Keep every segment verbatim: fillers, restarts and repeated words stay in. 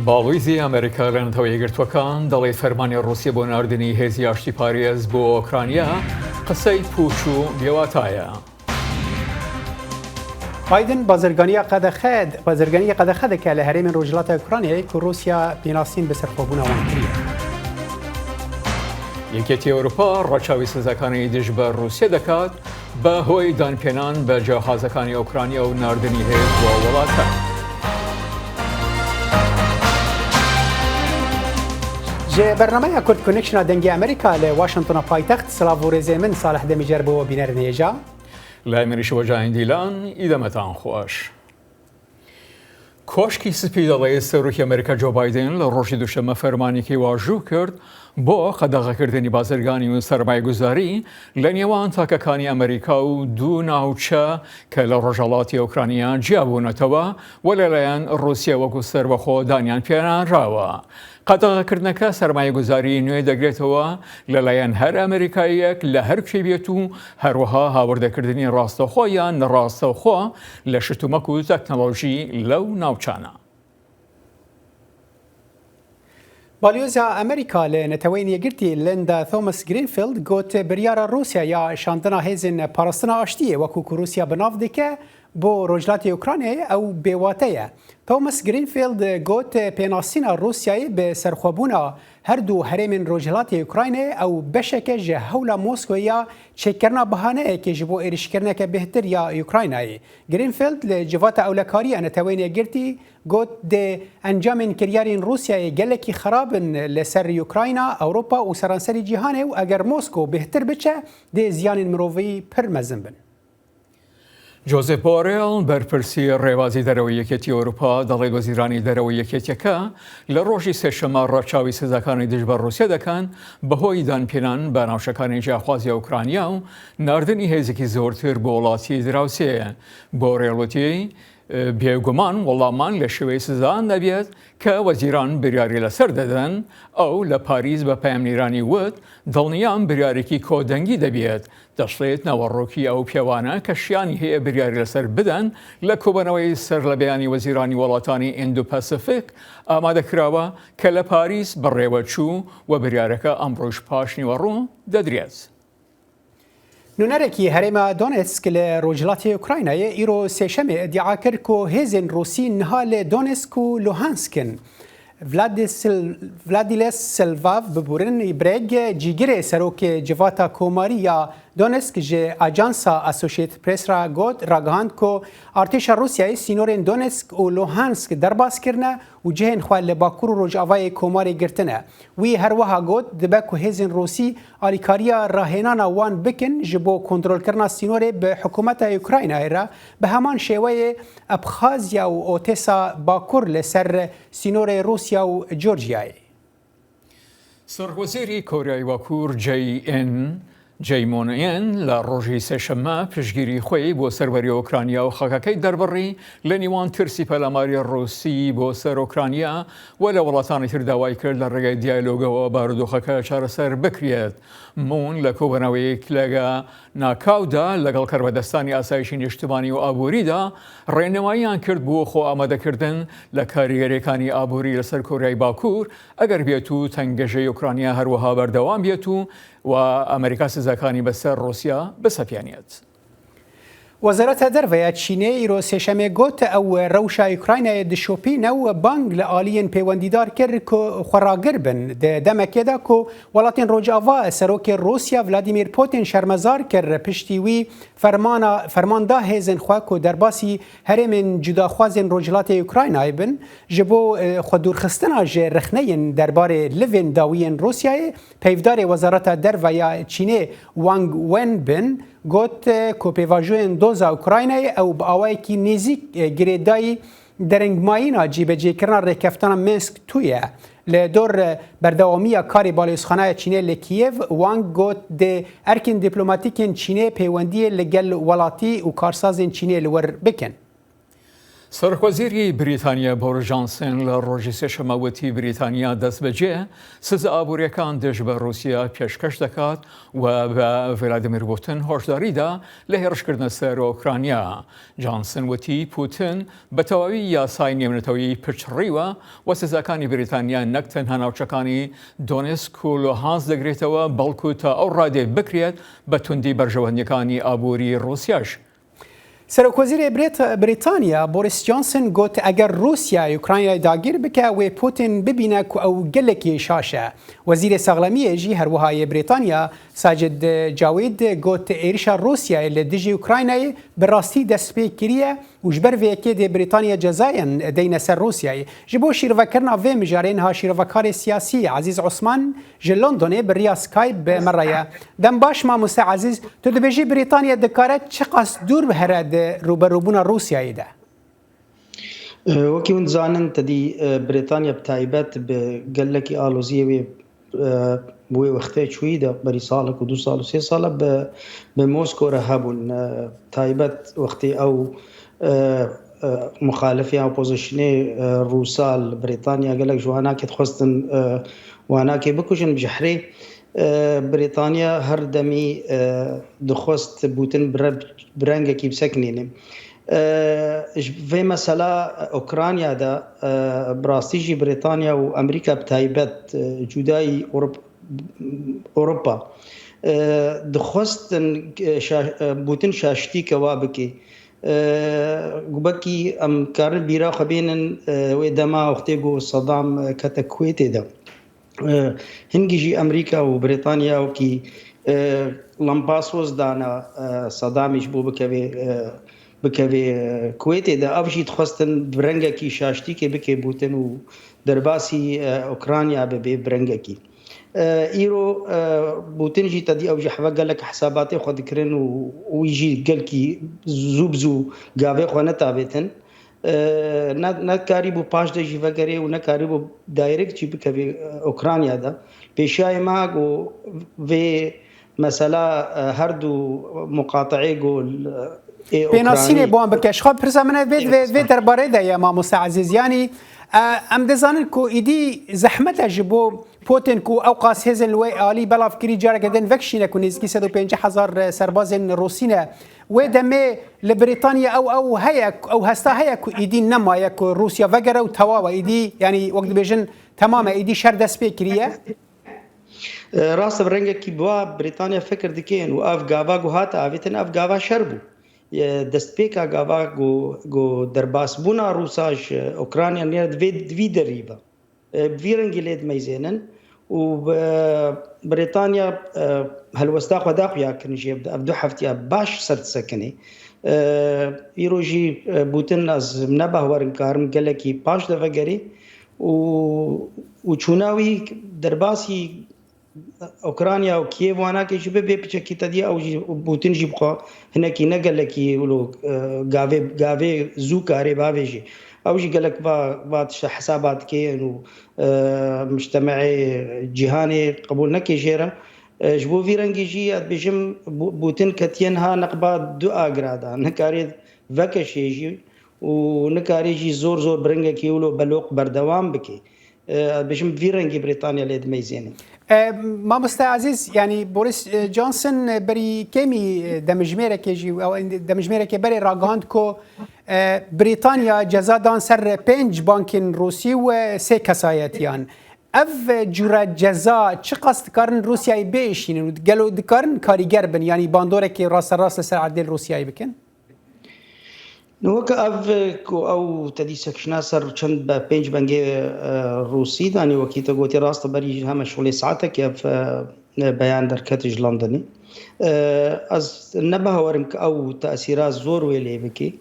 باڵویزی ئەمریکا لە نەتەوە یەکگرتووەکان دەڵێ فەرمانی ڕووسیە بۆ ناردنی هێزی ئاشتی پارێز بۆ ئۆکرانیا قسەی پوچ و بێواتایە. بایدن بازرگانیە قەدەخە بازرگانیە قەدەخە دەکە لە هەرێمین ڕۆژهەڵاتی ئۆکرانیای کو ڕووسیا پێناسین بە سەرخۆبوونا وان کریە. یەکێتی ئەوروپا ڕەچاوی سزاکانی دژ بە ڕووسیە دەکات بە هۆی دانپێنان بە جیاخوازەکانی ئۆکرانیا و ناردنی هێز بۆ وڵاتە. Ji bernameya Kurd Connectiona Dengê Amerîka li Washingtona paytext, silav û rêzê min Salih Demîcer bo bînerên hêja. Lay min îşew Cahîn Dîlan, îdemetan xweş. Koşkî Spî دەڵێ سەرۆکی ئەمریکا جۆ بایدن لە ڕۆژی دووشەممە فەرمانێکی واژوو کرد بۆ قەدەغەکردنی بازرگانی و سەرمایەگوزاری لە نێوان تاکەکانی ئەمریکا و دوو ناوچە کە لە ڕۆژهەڵاتی ئۆکرانیا جیابوونەتەوە و لەلایەن ڕووسیا وەکو سەربەخۆ دانیان پێنانراوە. قەدەغەکردنەکە سەرمایەگوزاری نوێ دەگرێتەوە لەلایەن هەر ئەمریکاییەک لە هەر کوێ بێت و هەروەها هاوردەکردنی ڕاستەوخۆ یان نەڕاستەوخۆ لە شتومەک و تەکنەلۆژی لەو ناوچانە. باڵیۆزا ئەمریکا لە نەتەوەی یەکگرتی لیندا تۆمەس گرینفیلد گوت بریارە ڕووسیا یا شاندنا هێزن پاراستنا ئاشتیە وەکو کو ڕووسیا بناو دکە بۆ ڕۆژلاتی ئۆکرانیای ئەو بێواتەیە. تۆمەس گرینفیلد گوت پێناسینا ڕووسیای بە سەرخۆبوونا هەردوو هەرێمین ڕۆژهەڵاتی ئۆکراینێ ئەو بەشێکە ji hewla Moskowê ya çêkirina bihaneyekê ji bo êrîşkirineke bêhtir ya Ukraynayê. Greenfield li civata ewlekariya Neteweyên Yekgirtî got, dê encamên kiryarên Rûsyayê gelekî xerab in li ser Ukrayna, Ewropa û seranserî cîhanê û eger Moskow bêhtir biçe, dê ziyanên mirovî pir mezin bin. جۆزێپ بۆرێڵ، بەرپرسی ڕێوازی دەرەوەی یەکێتی ئەوروپا، دەڵێت وەزیرانی دەرەوەی یەکێتیەکە لە ڕۆژی سێشەممە ڕەچاوی سزاکانی دژ بە ڕووسیا دەکەن بەهۆی دانپێنان بە ناوچەکانی جیاخوازی ئۆکرانیا و ناردنی هێزێکی زۆرتر بۆ وڵاتی دراوسێ. بۆرێڵ وتی، بێگومان وەڵاممان لە شێوەی سزان دەبێت کە وەزیران بریاری لەسەر دەدەن. ئەو لە پاریس بە پەیامنیرانی وت، دڵنیام بریارێکی کۆدەنگی دەبێت. دەشڵێت ناوەڕۆکی ئەو پیاوانە کە شیانی هەیە بریاری لەسەر بدەن لە کۆبەنەوەی سەر لە بەیانی وەزیرانی وڵاتانی ئیندو پەسیفیک ئامادە کراوە کە لە پاریس بەڕێوە چوو و بریارەکە ئەمڕۆش پاش نیوەڕۆ دەدرێت. نوونەرێکی هەرێما دۆنێتسک لە ڕۆژهەڵاتی ئۆکراینایە ئیرۆ سێشەمێ ئیدیعا کرد کو هێزên Rûsî niha li Donetsk û Luhansk in. Vladî Sil-، Vladîles Silvav biburin Breg cîgirê serokê Civata Komarî ya Donetsk ji Ajansa Associated Press re got, ragihand ku artêşa Rûsyayê sînorên Donetsk û Luhansk derbas kirine û cihên xwe li bakur û rojavayê Komarê girtine. Wî her wiha got, dibe ku hêzên Rûsî alîkariya rahênana wan bikin ji bo kontrolkirina sînorê bi hikûmeta Ukraynayê re, bi heman şêweyê Abxazya û Otesa Bakur li ser sînorê Rûsya û Georgiyayê. سەرۆکوەزیری کۆریای باکوور جەی ئێن جەی مۆن ئێن لە ڕۆژی سێشەممە پشتگیری خۆی بۆ سەروەری ئۆکرانیا و خاکەکەی دەربڕی لە نیوان ترسی پەلاماری ڕووسی بۆ سەر ئۆکرانیا و لە وڵاتانی تر داوای کرد لە ڕێگەی دیالۆگەوە بارودۆخەکە چارەسەر بکرێت. مون لە کۆبەنەوەیەک لەگە ناکاودا لەگەڵ کەربەدەستانی ئاسایشی نیشتمانی و ئابووریدا ڕێنماییان کرد بۆ خۆ ئامادەکردن لە کاریگەریەکانی ئابووری لەسەر کۆریای باکوور ئەگەر بێت و تەنگەژەی ئۆکرانیا هەروەها بەردەوام بێت و و ئەمریکا سزاکانی بەسەر ڕووسیا بسەپێنێت. وەزارەتە دەرڤەیە چینێ ئیرۆ سێشەمێ گوت ئەو ڕەوشە ئوکراینایە دشۆپینە و بانگ لە ئالیین پەیوەندیدار کرد کو خوەڕاگر بن. دە دەمەکێدا کو وڵاتین ڕۆژاڤا سەرۆکێ ڕووسیا ڤلادیمیر پوتین شەرمەزار کرد پشتی وی فەرمانە، فەرماندا هێزن خوە کو دەرباسی هەرێمێن جوداخوازێن ڕۆژهەڵاتێ ئوکراینای بن، ji bo xwe dûrxistina ji rexneyên derbarê livên dawiyên Rûsyayê. Peyvdarê Wezareta Derve ya Çînê Wang Wenbin got ku pêvajoyên doza Ukraynayê ew bi awayekî nêzîk girêdayî derengmayîna cîbecêkirina rêkeftina Minsk tu ye. Li dor berdewamiya karê balêzxanaya Çînê li Kîev, Wang got dê erkên dîplomatîkên Çînê pêwendiyê li gel welatî û karsazên Çînê li wir bikin. سەرۆکوەزیری بریتانیا بۆریس جانسن لە ڕۆژی سێشەممە وتی بریتانیا دەست بەجێ سزا ئابوورییەکان دژ بە ڕووسیا پێشکەش دەکات و بە ڤلادیمیر پوتن هۆشداری دا لە هێرشکردنە سەر ئۆکرانیا. جانسن وتی پوتن بە تەواوی یاسای نێونەتەوەیی پچڕیوە و سزاکانی بریتانیا نەک تەنها ناوچەکانی دۆنێسک و لۆهانس دەگرێتەوە، بەڵکو تا ئەو ڕادەیە بکرێت بە توندی بەرژەوەندییەکانی ئابووری ڕووسیاش. سەرۆکوەزیرێ بریتانیا بۆریس جانسن گوت ئەگەر ڕووسیا ئۆکرانیای داگیر بکە، وێ پوتین ببینە کو ئەو گەلەکی شاشە. وەزیرێ ساغلەمییە ژی هەروەها یێ بریتانیا ساجد جاوید گوت ئێریشا ڕووسیای لە دژی ئۆکرانیای بە ڕاستی دەست پێ کریە و ji ber vê yekê dê Brîtanya cezayên deyne ser Rûsyayê. Ji bo şîrovekirina vê mijarê niha şîrovekarê siyasî Ezîz Osman ji Londonê bi riya Skype bi me re ye. Dem baş mamoste Ezîz, tu dibêjî Brîtanya dikare çiqas dûr here di rûberûbûna Rûsyayê de? Wekî hûn dizanin, tedî Brîtanya bi taybet bi gelekî aloziyê wê wê wextê çûyî de berî salek û du sal û sê sal e bi, bi Mosko re hebûn. Taybet wextê ew muxalifê opozîsyonê Rûsa li Brîtanya gelek ji wanakê dixwestin wanakê bikujin, bi jehrê Brîtanya her demî dixwest Putin bi rengekî bisekinîne. Ji vê mesela Ukrayna de bi rastî jî Brîtanya û Amerîka bi taybet cudayî Ewropa dixwestin Putin şaştî kewa bike. Gubekî em karin bîra xwe bênin wê dema wextê ku Sedam kete Kuwêtê de. Hingî jî Amerîka û Brîtanya wekî lampasoz dana Sedamê ji bo bikevê bikevê Kuwêtê de. Ev jî dixwestin bi rengekî şaştîkê bike Putin û derbasî Ukrayna bibe bi rengekî. Îro Putin jî tedî ew ji heve gelek hesabatê xwe dikirin û wî jî gelkî zû bi zû gavê xwe netavêtin. Ne, nekarîbû paş de jî vegerê û nekarîbû direct jî bikevê Ukrayna de. Pêşiyayê me ku vê mesela her du muqateê ku ê Pênasînê bi wan bike. Ji xwe pirsa min ev bê, vê, vê derbarê de ye mamoste Ezîz. Yanî em dizanin ku îdî zehmet e ji bo Putin ku ewqas hêzên li wê alî belav kirî, careke din vekişîne ku nêzîkî sed û pêncî hezar serbazên Rûsî ne. Wê demê li Brîtanya ew, ew heye, ew hesta heye ku îdî nemaye ku Rûsya vegere û tewaw e. Îdî, yanî wek dibêjin, temam e, îdî şer dest pê kiriye. Rast e, bi rengekî biwa Brîtanya fikir dikin û ev gava ku hate avêtin, ev gava şer bû. Destpêka gava ku, ku derbasbûna Rûsa ji Ukrayna nêre di vê, di vî derî be. Bi vî rengî lê dimeyzênin û Brîtanya helwesta xwe da xuya kirin jê, ev du heftiya baş ser disekinê. Îro jî Putin ez ne behwer in karim gelekî paş de vegerî û, û çûna wî derbasî Ukrayna û Kiev wanakê jî bibe piçekî tedî ew jî Putin jî bixwe hinekî ne gelekî wilo gavê, gavê zû karê bavêjî. Ew jî gelek va, va tişta hesaba dike û mujtemeê cîhanê qebûl neke jê re. Ji bo vî rengî jî ez dibêjim Putin ketiye niha neqba du agra de. Nikarê vekeşê jî û nikarê jî zor zor bi rengekî wilo beloq berdewam bike. Bêjim vî rengî Brîtanya lê dimeyzêne. Mamoste Ezîz, yanî Boris Johnson berî kêmî demijmêrekê jî, demijmêrekê berê ragihand ku Brîtanya ceza dan ser pênc bankên Rûsî û sê kesayetiyan. Ev cûre ceza çiqas dikarin Rûsyayê biêşînin û gelo dikarin karîger bin, yanî bandorekê rasterast li ser erdê li Rûsyayê bikin? Weke ev ku ew tedî sekişina ser çend be pênc bengê Rûsî danî, wekî te gotî rast e, berî heme şolê saetekê ev beyan derket ji Londonê. Ez ne bawer im ku ew tesîra zor wê lê bike,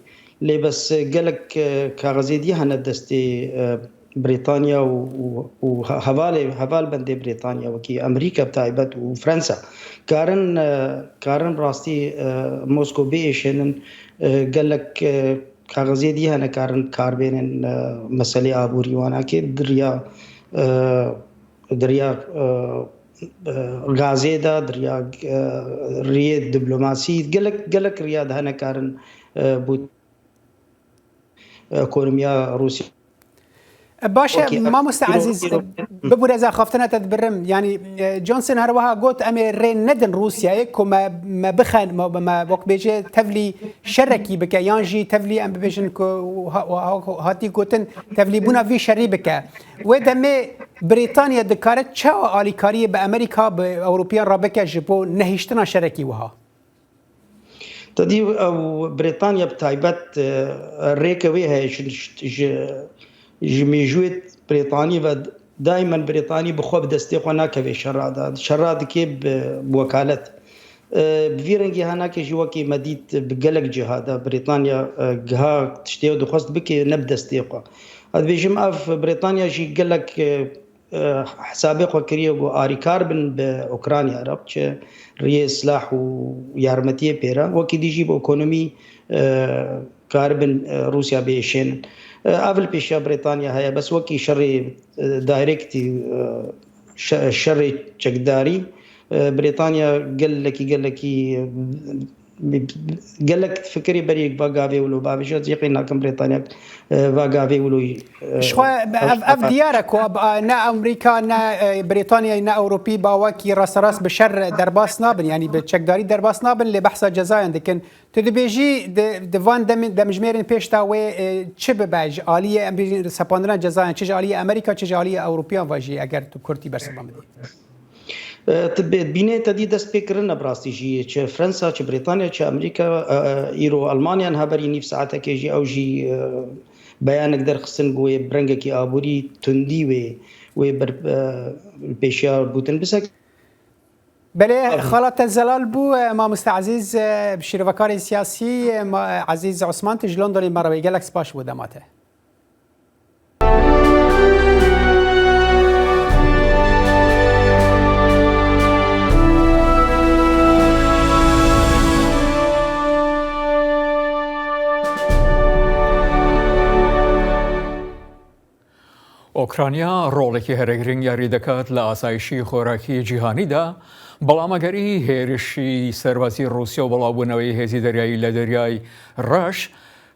lê bes gelek kaxizê dî hene destê Brîtanya û, û, û hevalê, heval bendê Brîtanya, wekî Amerîka bi taybet û Fransa, karin, e, karin rastî, e, Mosko biêşênin, e, gelek, e, kaxizê dî hene karin kar bênin, e, meselê aborî wanakê di riya, e, di riya, e, e, gazê de, di riya, e, riyê diplomasî, gelek, gelek riya de hene karin, e, bû ekonomiya Rûsya. Baş e, Wekî ev Mamoste îro, Ezîz, îro, bibûre ez axaftina te dibirim. Yanî, e, Johnson her wiha got, "Em ê rê nedin Rûsyayê ku me, me bixen, me, me, wek bêje tevlî şerekî bike, yan jî tevlî em bibêjin ku ha-, ha-, hatî gotin tevlîbûna vî şerî bike." Wê demê Brîtanya dikare çawa alîkariyê bi Amerîka, bi Ewropiyan re bike ji bo nehiştina şerekî wiha? Te dî ew Brîtanya bi taybet, e, rêke wê heye ji, ji, ji mêjûyê Brîtanî ve daimen Brîtanî bi xwe bi destê xwe nakeve şera de. Şera dike bi, bi wekalet. E, bi vî rengî henekê jî wekî me dît bi gelek ciha de Brîtanya, e, giha tiştê dixwest bike ne bi destê xwe. Ez dibêjim ev Brîtanya jî gelek, e, e, hesabê xwe kiriye ku arîkar bin bi Ukrayna re, çi riyê silah û yarmetiyê pê re, wekî dî jî bi ekonomî, e, karibin, e, Rûsya biêşênin. E, ev li pêşiya Brîtanya heye, bes wekî şerê, e, direct, e, şe-, şerê çekdarî, e, Brîtanya gelekî, gelekî, e, gelek fikirî berî va gavê wilo bavêje, ez yaqîn nakim Brîtanya, e, va gavê wilo, e, Ji xwe ev, ev, ev diyar e ku, e, ne Amerîka, ne, e, Brîtanya, ne Ewropî bawekî rasterast bi şer derbas nabin, yanî bi çekdarî derbas nabin, lê behsa cezayan dikin. Tu dibêjî di, di van dem-, demjimêrên pêş de wê, e, çi bibe ji aliyê, em bêjin, sepandina cezayan, çi ji aliyê Amerîka, çi ji aliyê Ewropiyan ve jî, eger tu kurtî bersiva min dî? E, tu bê-, bînê te dî dest pê kirine bi rastî jî. Çi Fransa, çi Brîtanya, çi Amerîka, e, e, îro Almanya niha berî nîv saetekê jî ew jî, e, beyanek derxistin ku wê bi rengekî aborî tundî wê, wê ber-, e, li pêşiya Putin bisekine. Belê, xala te zelal bû, e, mamoste Ezîz, e, şîrovekarê siyasî, e, ma-, e, Ezîz Osman, tu ji Londonê me re wê. Gelek spas ji bo dema te. ئۆکرانیا ڕۆڵێکی هەرە گرنگ یاری دەکات لە ئاسایشی خۆراکی جیهانیدا، بەڵام ئەگەری هێرشی سەربازی ڕووسیا و بەڵاوبوونەوەی هێزی دەریایی لە دەریای ڕەش،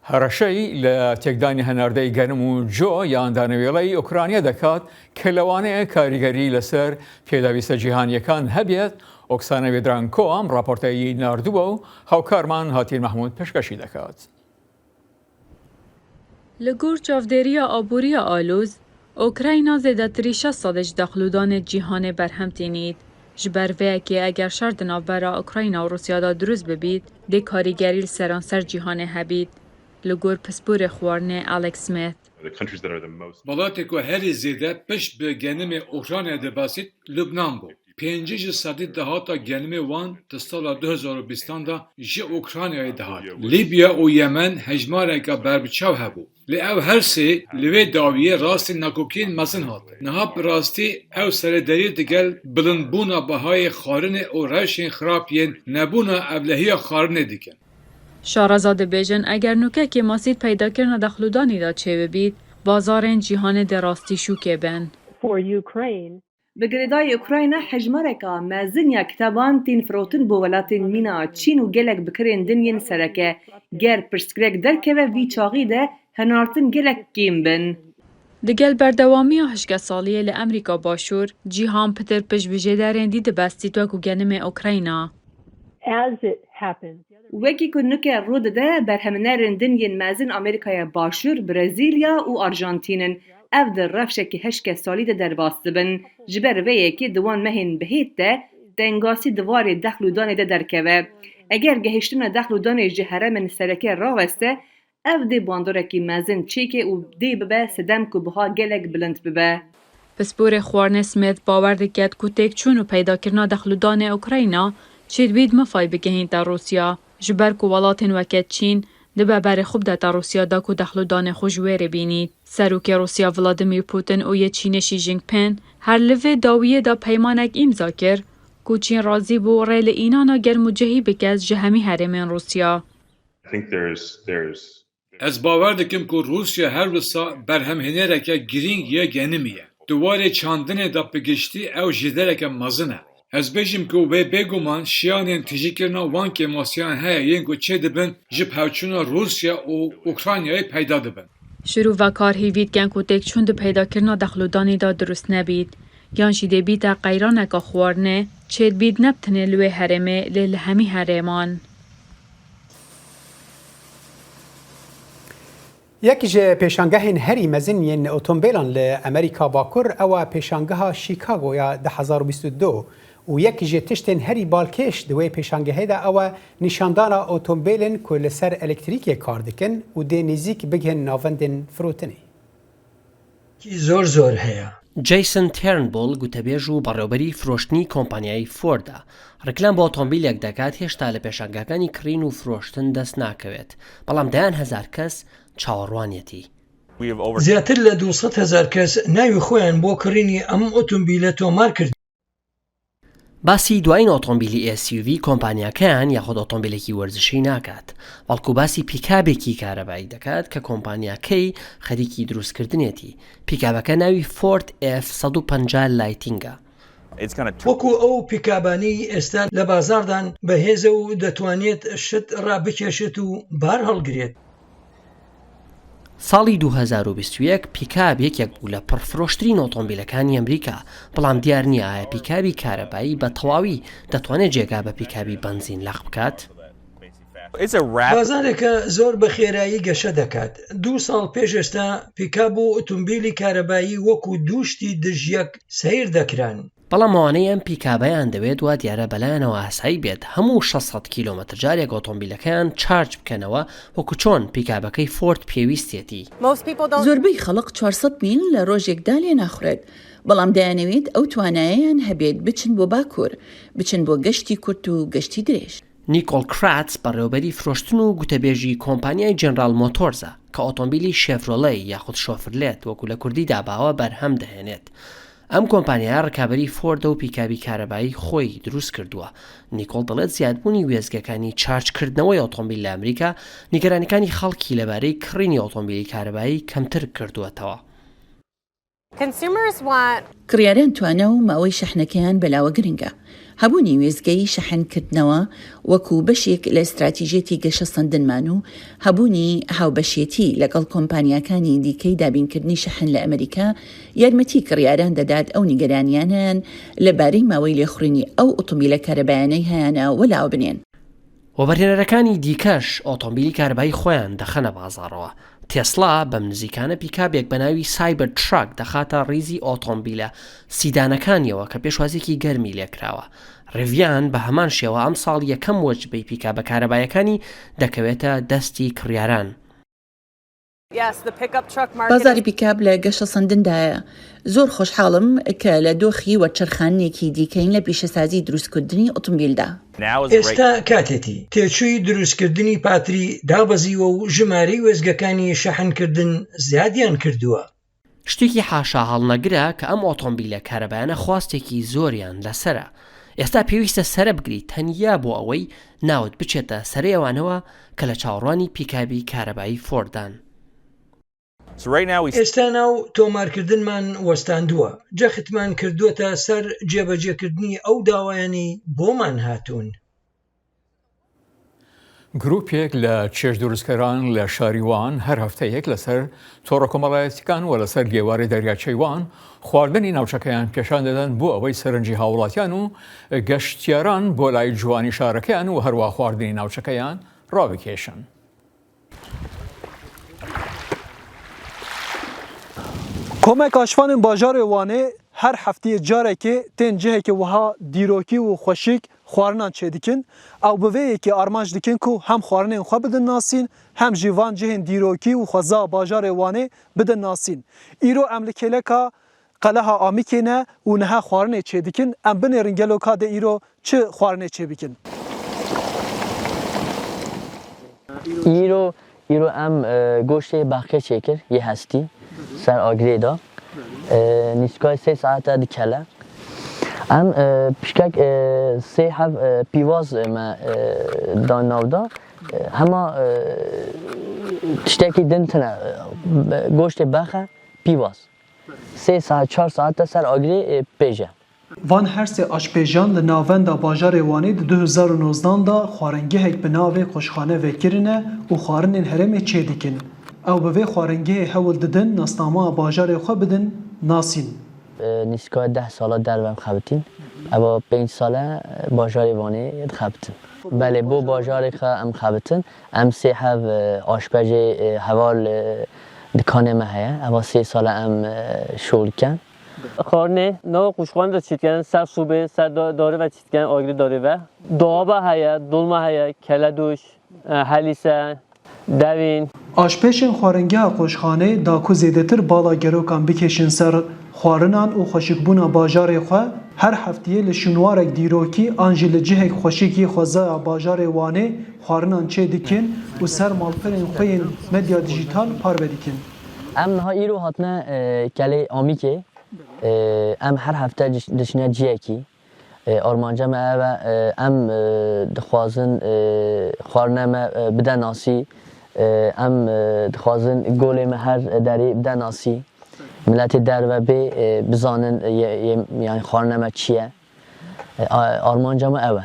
هەڕەشەی لە تێکدانی هەناردەی گەنم و جۆ یان دانەوێڵەی ئۆکرانیا دەکات کە لەوانەیە کاریگەری لەسەر پێداویستە جیهانیەکان هەبێت. ئۆکسانە وێدرانکۆ ئەم ڕاپۆرتەی ناردووە و هاوکارمان هاتین مەحموود پێشکەشی دەکات. Li gor çavdêriya aboriya Aloz, Ukrayna zêdetirî şeş sedî ji dexlûdanê cîhanê berhem tînît. Ji ber vê yekê eger şer di navbera Ukrayna û Rûsya de dirust bibît, dê karîgerî li seranser cîhanê hebît. Li gor pisporê xwarinê Alex Smith. Welatê ku herî zêde pişt bi genimê Ukraynayê dibasît, Lubnan bû. Pêncî ji sedî dahata genimê wan di sala du hezar û bîstan de ji Ukraynayê dihat. Lîbya û Yemen hejmareka berbiçav hebû. Lê ew her sê li vê dawiyê rastî nakokiyên mezin hatin. Niha bi rastî ew serederî digel bilindbûna bihayê xwarinê û rewşên xirab yên nebûna ewlehiya xwarinê dikin. Şareza dibêjin, eger nûke kêmasî di peydakirina dexlûdanî de çêbibît, bazarên cîhanê dê rastî şûkê bin. For Ukraine, Bi girêdayî Ukrayna hejmareka mezin ya kiteban tên firotin bo welatên mîna Çîn û gelek bikirên din yên sereke. Ger pirsgirêk derkeve vî çaxî de hinartin gelek kêm bin. Digel berdewamiya hişkesaliyê li Amerîka Başûr, cîhan pitir pişt bi jêderên dî dibestît wekû genimê Ukrayna. As it happens, Wekî ku nuke rû dide, berhemnerên din yên mezin Amerîkaya Başûr, Brezîlya û Arjantîn in. Ev di rewşekî hişkesalî de derbas dibin. Ji ber vê yekê di wan mehên bihêt de tengasî di warê dexl û danê de derkeve. Eger gehiştina dexl û danê ji herêmên sereke raweste, ev dê bandorekî mezin çêke û dê bibe sedem ku biha gelek bilind bibe. Pisporê xwarinê Smith bawer diket ku têkçûn û peydakirina dexlûdanê Ukrayna çêdibît mifay bigihînte Rûsya, ji ber ku welatên weke Çîn dibe berê xwe bidete Rûsya da ku dexlûdanê xwe ji wê rê bînît. Serokê Rûsya Vladimir Putin û yê Çînê Xi Jinping her li vê dawiyê de peymanek îmza kir ku Çîn razî bû rê li înana germ û cehî bike ji hemî herêmên Rûsya. I think there's, there's Ez bawer dikim ku Rûsya her wisa berhemhênereke girîng ya genimî ye. Di warê çandinê de bi giştî ew jêdereke mezin e. Ez bêjim ku wê bêguman şiyanên tijîkirina wan kêmasiyan heye yên ku çêdibin ji pevçûna Rûsya û Ukraynayê peyda dibin. Şirova kar hêvî dikin ku têkçûn di peydakirina dexlodanê de dirust nebît, yan jî dê bîte qeyraneke xwarinê, çêdibît ne bi tenê li wê herêmê, lê li hemî herêman. Yek ji pêşangehên herî mezin yên otomobîlan li Amerîka Bakur ew e pêşangeha Chicagoya du hezar û bîst û du û yek ji tiştên herî balkêş di wê pêşangehê de ew e nîşandana otomobîlên ku li ser elektrîkê kar dikin û dê nêzîk bigihên navendên firotinê. کی زۆر زۆر هەیە. Jason Turnbull، گوتەبێژ و بەڕێوەبەری فرۆشتنی کۆمپانیای فۆرد ە، ڕیکلام بۆ ئۆتۆمبیلێک دەکات هێشتا لە پێشانگاکانی کڕین و فرۆشتن دەست ناکەوێت، بەڵام دەیان هەزار کەس چاوەڕوانیەتی. زیاتر لە دوو سەد هەزار کەس ناوی خۆیان بۆ کڕینی ئەم ئۆتۆمبیلە تۆمار کرد. باسی دوایین ئۆتۆمبیلی SUV کۆمپانیاکەیان یاخود ئۆتۆمبیلێکی وەرزشی ناکات، بەڵکو باسی پیکابێکی کارەبایی دەکات کە کۆمپانیاکەی خەریکی دروستکردنێتی. پیکابەکە ناوی Ford F سەد و پەنجا Lightning ە. وەکو ئەو پیکابانەی ئێستا لە بازاڕدان بەهێزە و دەتوانێت شت ڕابکێشێت و بار هەڵگرێت. ساڵی دوو هەزار و بیست و یەک پیکاب یەکێک بوو لە پڕفرۆشترین ئۆتۆمبیلەکانی ئەمریکا، بەڵام دیار نییە ئایا پیکابی کارەبایی بە تەواوی دەتوانێت جێگا بە پیکابی بەنزین لەق بکات؟ بازارێکە زۆر بە خێرایی گەشە دەکات. دوو ساڵ پێش ئێستا پیکاب و ئۆتۆمبیلی کارەبایی وەکو دوو شتی دژیەک سەیر دەکران. بەڵام ئەوانەی ئەم پیکابەیان دەوێت وا دیارە بەلایانەوە ئاسایی بێت هەموو شەش سەد کیلۆمەتر جارێک ئۆتۆمبیلەکەیان چارج بکەنەوە، وەکو چۆن پیکابەکەی فۆرد پێویستیەتی. زۆربەی خەڵق چوار سەد میل لە ڕۆژێکدا لێ ناخورێت، بەڵام دەیانەوێت ئەو توانایەیان هەبێت بچن بۆ باکوور، بچن بۆ گەشتی کورت و گەشتی درێژ. نیکۆل کراتس، بەڕێوەبەری فرۆشتن و گوتەبێژی کۆمپانیای جێنرال مۆتۆرز ە کە ئۆتۆمبیلی شێڤرۆڵێی یاخود شۆفرلێت وەکو لە کوردی داباوە بەرهەم دەهێنێت. ئەم کۆمپانیایە ڕکابەری فۆردە و پیکابی کارەبایی خۆی دروست کردووە. نیکۆڵ دەڵێت زیادبوونی وێستگەکانی چارجکردنەوەی ئۆتۆمبیل لە ئەمریکا نیگەرانیەکانی خەڵکی لەبارەی کڕینی ئۆتۆمبیلی کارەبایی کەمتر کردووەتەوە. کڕیاران توانا و ماوەی شەحنەکەیان بەلاوە گرنگە. هەبوونی وێستگەی شەحنکردنەوە وەکو بەشێک لە ئیستراتیژیەتی گەشەسەندنمان و هەبوونی هاوبەشێتی لەگەڵ کۆمپانیاکانی دیکەی دابینکردنی شەحن لە ئەمریکا یارمەتی کڕیاران دەدات ئەو نیگەرانیانەیان لەبارەی ماوەی لێخوڕینی ئەو ئۆتۆمبیلە کارەبایانەی هەیانە وەلاوە بنێن. وەبەرهێنەرەکانی دیکەش ئۆتۆمبیلی کارەبایی خۆیان دەخەنە بازاڕەوە. تێسلا بەم نزیکانە پیکابێک بە ناوی سایبەر تراک دەخاتە ڕیزی ئۆتۆمبیلە سیدانەکانیەوە کە پێشوازیەکی گەرمی لێکراوە. ڕیڤیان بە هەمان شێوە ئەم ساڵ یەکەم وەجبەی پیکابە کارەبایەکانی دەکەوێتە دەستی کڕیاران. بازاری پیکاب لە گەشەسەندندایە. زۆر خۆشحاڵم کە لە دۆخی وەرچەرخانێکی دیکەین لە پیشەسازی دروستکردنی ئۆتۆمبیلدا. ئێستا کاتێتی. تێچووی دروستکردنی پاتری دابەزیوە و ژمارەی وێستگەکانی شەحنکردن زیادیان کردووە. شتێکی حاشا هەڵنەگرە کە ئەم ئۆتۆمبیلە کارەبایانە خواستێکی زۆریان لەسەرە. ئێستا پێویستە سەرە بگریت تەنیا بۆ ئەوەی ناوت بچێتە سەرێ ئەوانەوە کە لە چاوەڕوانی پیکابی کارەبایی فۆردان. ئێستا ناو تۆمارکردنمان وەستاندووە. جەختمان کردووەتە سەر جێبەجێکردنی ئەو داوایانەی بۆمان هاتوون. گروپێک لە چێژ دروستکەران لە شاری وان هەر هەفتەیەک لەسەر تۆڕە کۆمەڵایەتیەکان و لەسەر گێوارەی دەریاچەی وان خواردنی ناوچەکەیان پێشان دەدەن بۆ ئەوەی سەرنجی هاوڵاتیان و گەشتیاران بۆ لای جوانی شارەکەیان و هەروە خواردنی ناوچەکەیان ڕابکێشن. Komek aşvanên bajarê Wanê her heftiyê carekê tên cihekê wiha dîrokî û xweşik xwarinan çêdikin. Ew bi vê yekê armanc dikin ku hem xwarinên xwe bidin nasîn, hem jî van cihên dîrokî û xweza bajarê Wanê bidin nasîn. Îro em li kêleka Qeleha Amîkê ne û niha xwarinê çêdikin. Em binêrin gelo ka dê îro çi xwarinê çêbikin. Îro, îro em e, goştê bexkê çêkir, yê hestî, ser agirê de. E, nîskayê sê saete dikele. Em e, pişkek e, sê heb e, pîvaz me e, da navda. E, hema e, tiştekî din tine. E, goştê bexe, pîvaz. Sê saet, çar saet te ser agirê e, pêje. Van her sê aşpêjan li navenda bajarê Wanê di du hezar û nozdan de xwarengehek bi navê Xweşxane vekirine û xwarinên herêmê çêdikin. Ew bi vê xwaringehê hewl didin nasnameya bajarê xwe bidin nasîn. Nîskaya deh sala derve em xebitîn. Eva pênc sale bajarê Wanê dixebitin. Belê, bo bajarê xwe em xebitin. Em sê hev aşpejê heval dikanê me heye. Eva sê sale em şol dikin. Xwarinê nava qûşxan de çîtken, ser sûbê, ser darî ve çîtken, agirî darî ve. Doaba heye, dolma heye, keledoş, helîse, devîn. Aşpêşên xwaringeha qoşxanê da ku zêdetir bala gerokan bikêşin ser xwarinan û xweşikbûna bajarê xwe, her heftiyê li şûnwarek dîrokî an jî li cihek xweşikî xwezaya bajarê Wanê xwarinan çê dikin û ser malperên xwe yên medya dîjîtal parve dikin. Em niha îro hatine kelê Amîkê. Em her hefte diçine ciyekî. Armanca me ev e, em dixwazin xwarine me bide nasî, em dixwazin golê me her derê bide nasî. Miletê derve bê bizanin, yanî xwarine me çi ye. Armanca me ev e.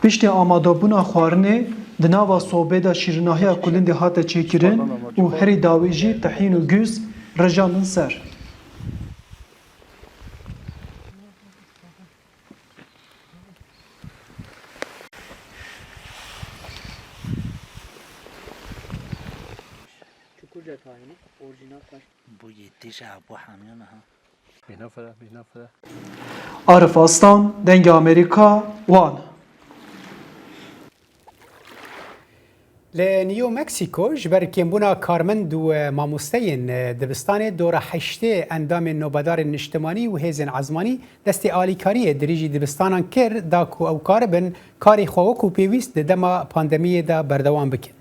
Piştî amadebûna xwarinê di nava sobê de şîrinahiya kulindê hate çêkirin û herî dawî jî tehîn û gûz rijandin ser. Çukurca tayini, orijinal taş. Bu yetişe bu hamyon ha. Arif Aslan, Dengê Amerîka, Wan. Li New Mexico ji ber kêmbûna karmend û mamosteyên dibistanê dora heştê endamên nobedarên niştimanî û hêzên ezmanî destê alîkariyê dirêjî dibistanan kir da ku ew karibin karê xwe wekû pêwîst di dema pandemiyê de berdewam bikin.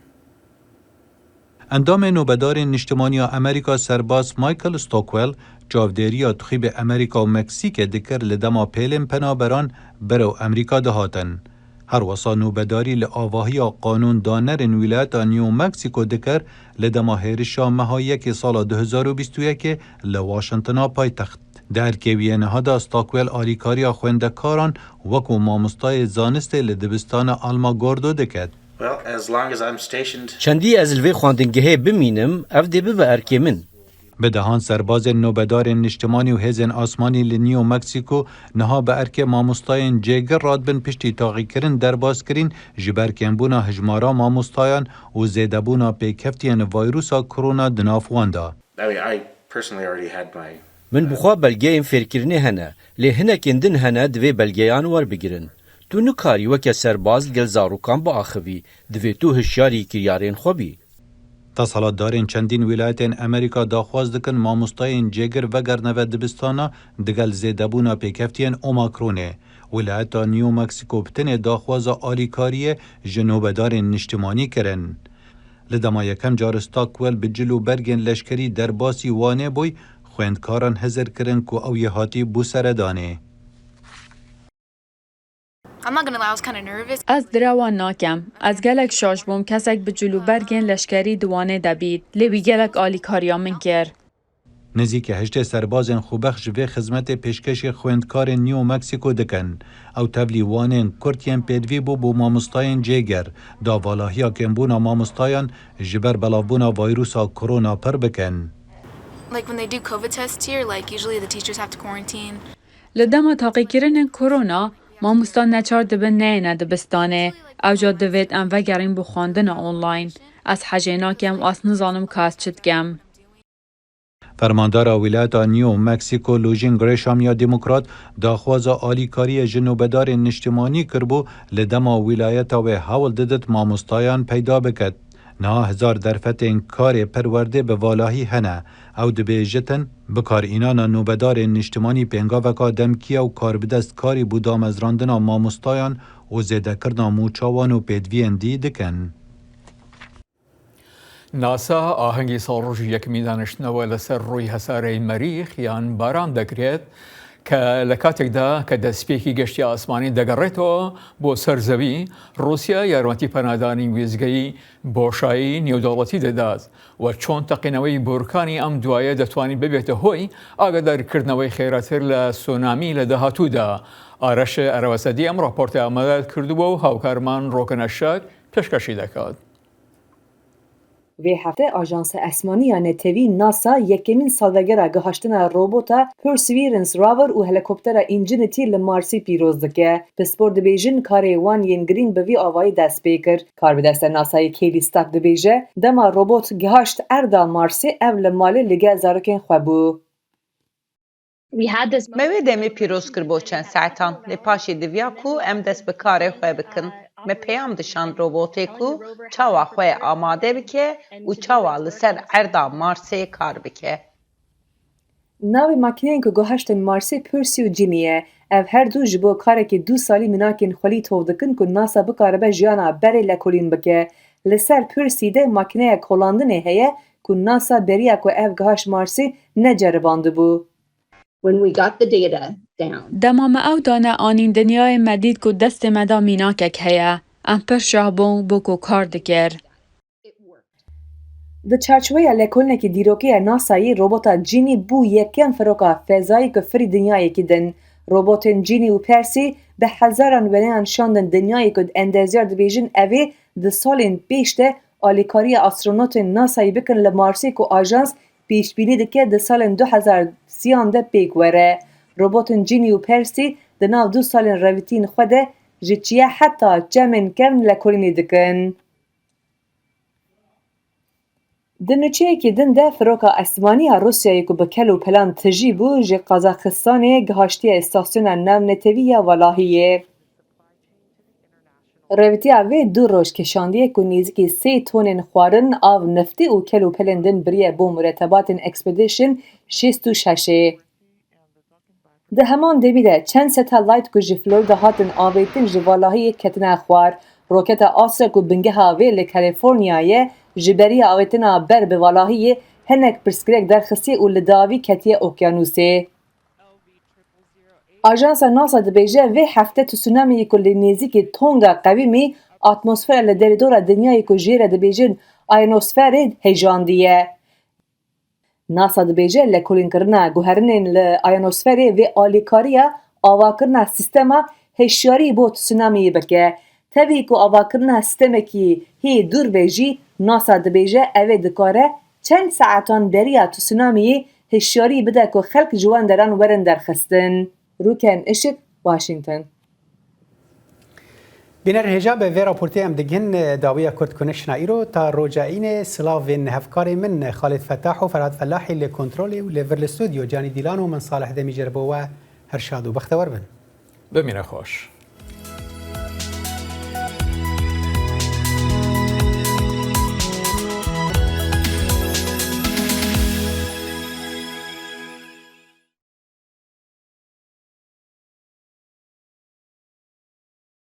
Endamê Nobedarên Niştimanî ya Amerîka serbaz Michael Stockwell çavdêriya dixwîbê Amerîka û Meksîkê dikir li dema pêlên penaberan berew Amerîka dihatin. Herwesa nobedarî li avahiya qanûndanerên wîlayeta New Mexico dikir li dema hêrişa meha yekê sala du hezar û bîst û yekê li Washingtona paytext. Di erkê wî yê niha de Stockwell alîkariya xwendekaran wekû mamostayê zanistê li dibistana Alamogordo diket. Well, as long as I'm stationed. Çendî ez li vê xwendingehê bimînim, ev dê bibe erkê min. Bi dehan serbazên nobedarên niştimanî û hêzên asmanî li New Mexico niha bi erkê mamostayên cêgir radibin piştî taxîkirin derbas kirîn ji ber kêmbûna hijmara mamostayan û zêdebûna pêkeftiyên vayrusa korona di nav wan de. I mean, I personally already had my. Min bi xwe belgeyên fêrkirinê hene, lê hinekên din hene divê belgeyan werbigirin. Tu nikarî weke serbaz li gel zarokan biaxivî, divê tu hişyarî kiryarên xwe bî. Desthilatdarên çendîn wîlayetên Amerîka daxwaz dikin mamostayên cêgir vegerine ve dibistana digel zêdebûna pêkeftiyên Omicronê. Wîlayeta New Mexico bi tenê daxwaza alîkariyê ji nobedarên niştimanî kirin. Li dema yekem car Stockwell bi cil û bergên leşkerî derbasî Wanê bûy, xwendkaran hizir kirin ku ew yê hatî bû seredanê. I'm not gonna lie, I was kind of nervous. Ez direwan nakem. Ez gelek şaş bûm kesek bi cil û bergên leşkerî di Wanê de bît. Lê wî gelek alîkariya min kir. Nêzîkî heştê serbazên xwebexş ji vê xizmetê pêşkêşî xwendkarên New Mexico dikin. Ew tevlî wanên kurt yên pêdivî bû bo mamostayên cêgir, da valahiya kêmbûna mamostayan ji ber belavbûna vayrusa korona pir bikin. Like when they do COVID tests here, like usually the teachers have to quarantine. Li dema taqîkirinên korona, mamosta neçar dibin neyêne dibistanê. Ewca divêt em vegerîn bo xwendina online. Ez hejê nakem û ez nizanim ka ez çi dikem. Fermandara wîlayeta New Mexico Lujan Grisham ya Demokrat daxwaza alîkariyê ji nobedarên niştimanî kiribû, li dema wîlayeta wê hewl didit mamostayan peyda biket. Niha hezar derfetên karê perwerdê bi valahî hene. Ew dibêjitin, bikarînana nobedarên niştimanî pêngaveka demkî ye û karbidest karî bo damezrandina mamostayan û zêdekirina mûça wan û pêdiviyên dî dikin. ناسا ئاهەنگی ساڵڕۆژی یەکەمی دانیشتنەوە لەسەر ڕووی هەسارەی مەریخ یان باران دەکرێت کە لە کاتێکدا کە دەستپێکی گەشتی ئاسمانی دەگەڕێتەوە بۆ سەر زەوی، ڕووسیا یارمەتی پەنادانی وێستگەی بۆشایی نێودەوڵەتی دەدات و چۆن تەقینەوەی بۆرکانی ئەم دوایە دەتوانین ببێتە هۆی ئاگادارکردنەوەی خێراتر لە سونامی لە داهاتوودا. ئارەش ئەرەوەسەدی ئەم ڕاپۆرتە ئامادە کردووە و هاوکارمان ڕۆکەنە شەک پێشکەشی دەکات. Vê hefte Ajansa Esmanî ya Netewî NASA yekemîn salvegera gihaştina robota Perseverance rover û helîkoptera Ingenuity li Marsê pîroz dike. Pispor dibêjin karê wan yên girîng bi vî avayî dest pê kir. Karbidesta NASAyê Kelly Stark dibêje, dema robot gihaşt erda Marsê ev li malê li gel zarokên xwe bû. We had this Me wê demê pîroz kir bo çend saetan, lê paşê diviya ku em dest bi karê xwe bikin. Me peyam dişand robotê ku çawa xwe amade bike û çawa li ser erda Marsê kar bike. Navê makîneyên ku guhaştin Marsê Percy û Ginny ye. Ev her du ji bo karekî du salî minakên xwelî tov dikin ku NASA bikaribe jiyana berê lekolîn bike. Li ser Percy de makîneya kolandinê heye ku NASA beriya ku ev gihaşt Marsê neceribandibû. When we got the data down. Dema me ew dane anîn dinyayê, me dît ku destê me de mînakek heye. Em pir şaş bûn bo ku kar dikir. Di çarçoveya lekolînekî dîrokî ya NASAyê, robota Ginny bû yekem firoka fezayî ku firî dinyayekî din. Robotên Ginny û Percy bi hezaran weneyan şandin dinyayê ku endezyar dibêjin ev ê di salên pêş de alîkariya astronotên NASAyê bikin li Marsê ku ajans pêşbînî dike di salên du hezar sîyan de pêk were. Robotên Ginny û Percy di nav du salên revîtiyên xwe de ji çiye heta çemên kevn lekolînê dikin. Di nûçeyekî din de firoka esmanî ya Rûsyayê ku bi kel û pelan tijî bû, ji Qazaxistanê gihaştiye îstasyona navnetewî ya Valahiyê. Revîtiya vê du roj kişandiye ku nêzîkî sê tonên xwarin, av, niftê û kel û pelên din biriye bo muretebatên Expedition şêst û şeş ê. Di heman demî de çend satelayt ku ji Florida hatin avêtin ji Valahiyê ketine xwar. Roketa Astra ku bingeha vê li California ye, ji beriya avêtina ber bi Valahiyê hinek pirsgirêk derxistiye û li dawî ketiye okyanûsê. Ajansa NASA dibêje vê hefte tsunamiyê ku li nêzîkî Tonga qewimî, atmosfera li derêdora dinyayê ku jê re dibêjin ionosferê hêjandiye. NASA dibêje lekolînkirina guherinên li ionosferê vê alîkariya avakirina sîstema hişyarî bo tsunamiyê bike. Tevî ku avakirina sîstemekî hê dûr be jî, NASA dibêje ev ê dikare çend saetan beriya tsunamiyê hişyarî bide ku xelk ji wan deran werin derxistin. Rûken Işik, Washington. Bîner hêja bi vê raportê em digihîn dawiya Kurd Connectiona îro. Ta roja înê, silavên hevkarê min Xalid Fetah û Ferhat Felahî li kontrolê û li vir li stûdyo, Canî Dîlan û min Salih Demî jê re bo we her şad û bextewar bin. Bimîne xweş.